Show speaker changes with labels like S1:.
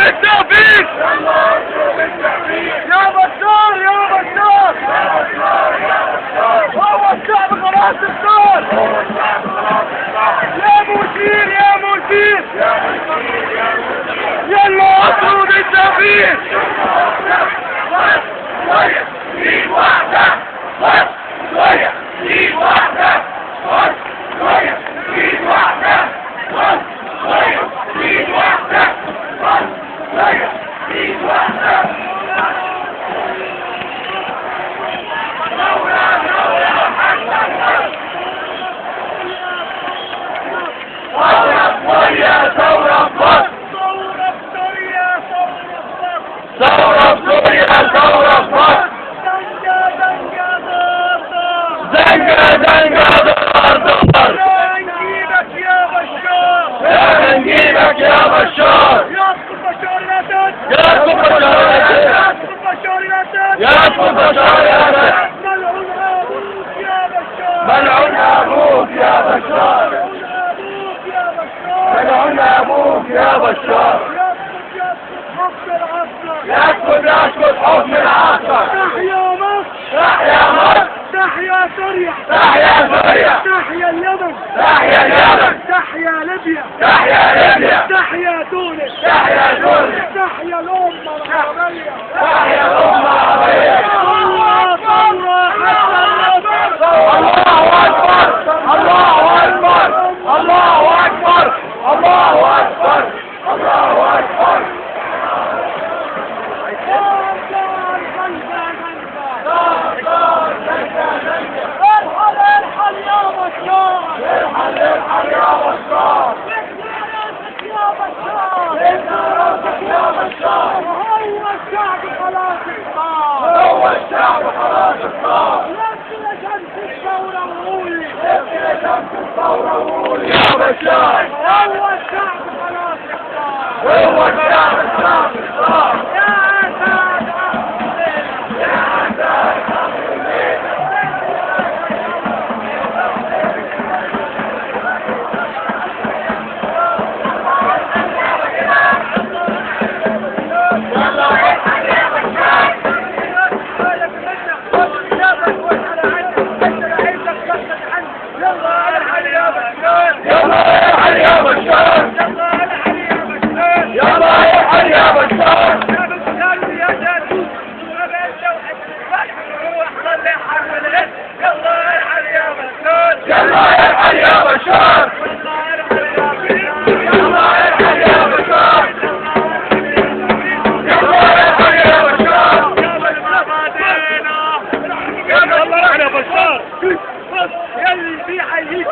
S1: اطرد التأفيف. يا بشار يا بشار، هو الشعب خلاص اختار. يا مشير يا مشير، يلا اطرد التأفيف.
S2: يا بشار يسقط يسقط حكم العسكر.
S3: تحيا مصر،
S2: تحيا مصر،
S3: تحيا سوريا،
S2: تحيا سوريا،
S3: تحيا اليمن،
S2: تحيا اليمن،
S3: تحيا ليبيا،
S2: تحيا ليبيا،
S3: تحيا تونس،
S2: تحيا تونس،
S3: تحيا الأمة العربية،
S2: تحيا الأمة العربية.
S3: الله ثورة حتى النصر.
S2: الله أكبر، الله أكبر، الله أكبر، الله أكبر، الله أكبر.
S3: ارحل ارحل يا بشار،
S2: ارحل ارحل يا بشار،
S3: يا بشار،
S2: ارفع راسك يا بشار.
S3: هو الشعب خلاص اختار،
S2: هو الشعب خلاص اختار.
S3: لف يا شمس الثورة وقولي،
S2: لف يا شمس الثورة وقولي يا بشار.
S3: هو الشعب خلاص اختار،
S2: هو الشعب خلاص اختار.
S3: يا أسد أخذ الليلة،
S2: يا أسد أخذ الليلة.
S3: يلي في حييك.